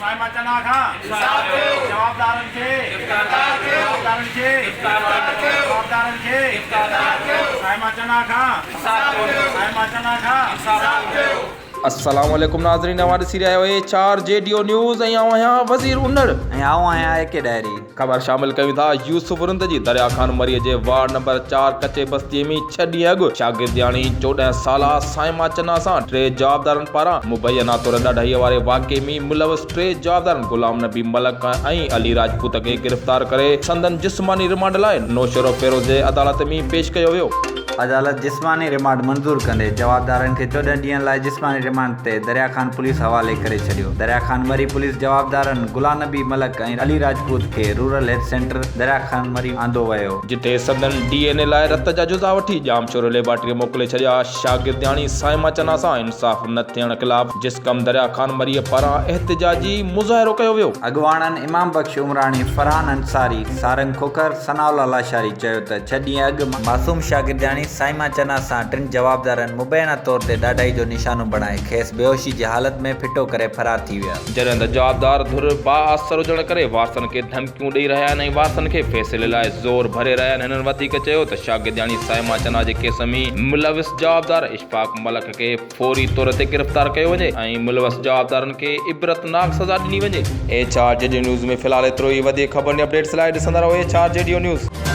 صائمه چنا کان انصاف ڪيو جوابدارن کي گرفتار ڪيو جوابدارن کي گرفتار ڪيو جوابدارن کي گرفتار ڪيو صائمه چنا کان انصاف ڪيو صائمه چنا کان انصاف ڪيو. السلام عليڪم ناظرين اوهان ڏسي رهيا آهيو H R G D O news ۽ آئون آهيان وزير انڙ. ۽ آئون آهيان اي ڪي ڏاهري. خبر شامل ڪيون ٿا يوسف رند جي دريا خان مري جي وارڊ نمبر چار ڪچي بستي ۾ ڇهه ڏينهن اڳ شاگردياڻي 14 سالا صائمه چنا سان ٽي جوابدارن پاران مبينا طور ڏاڍائي واري واقعي ۾ ملوث ٽي جوابدارن غلام نبي ملڪ ۽ علي راجپوت کي گرفتار ڪري سندن جسماني رمانڊ لاء نوشهروفيروز جي عدالت ۾ پيش ڪيو ويو. عدالت جسماني رمانڊ منظور ڪندي جوابدارن کي 14 ڏينهن لاء جسماني رمانڊ تي دريا خان پوليس حوالي ڪري ڇڏيو. دريا خان مري پوليس جوابدارن غلام نبي ملڪ ۽ علي راجپوت کي rural health centre Darya Khan Marri آندو ويو. جتي سندن ڊي اين اي لاء رت جا جزا وٺي ڄامشورو ليبارٽري موڪلي ڇڏيا. شاگردياڻي صائمه چنا سان انصاف نه ٿيڻ خلاف جسقم دريا خان مريء پاران احتجاجي مظاهرو ڪيو ويو. اڳواڻن امام بخش عمراڻي، فرحان انصاري، سارنگ کوکر، ثناء الله لاشاري چيو ته ڇهه ڏينهن اڳ معصوم شاگردياڻي صائمه چنا سان ٽن جوابدارن مبينا طور تي ڏاڍائي جو نشانو بڻائي کيس بيهوشي جي حالت ۾ ڦٽو ڪري فرار ٿي ويا. جڏهن ته جوابدار ڌر بااثر هجڻ ڪري وارثن کي ڌمڪيون ڏئي رهيا آهن ۽ وارثن کي فيصلي لاء زور ڀري رهيا آهن هنن وڌيڪ چيو ته شاگردياڻي صائمه چنا جي ڪيس ۾ ملوث جوابدار اشفاق ملڪ کي فوري طور تي گرفتار ڪيو وڃي ۽ ملوث جوابدارن کي عبرتناڪ سزا ڏني وڃي. ايڇ آر جي ڊي نيوز ۾ في الحال ايترو ئي وڌيڪ خبرن ۽ اپڊيٽس لاء ڏسندا رهو H R G D news.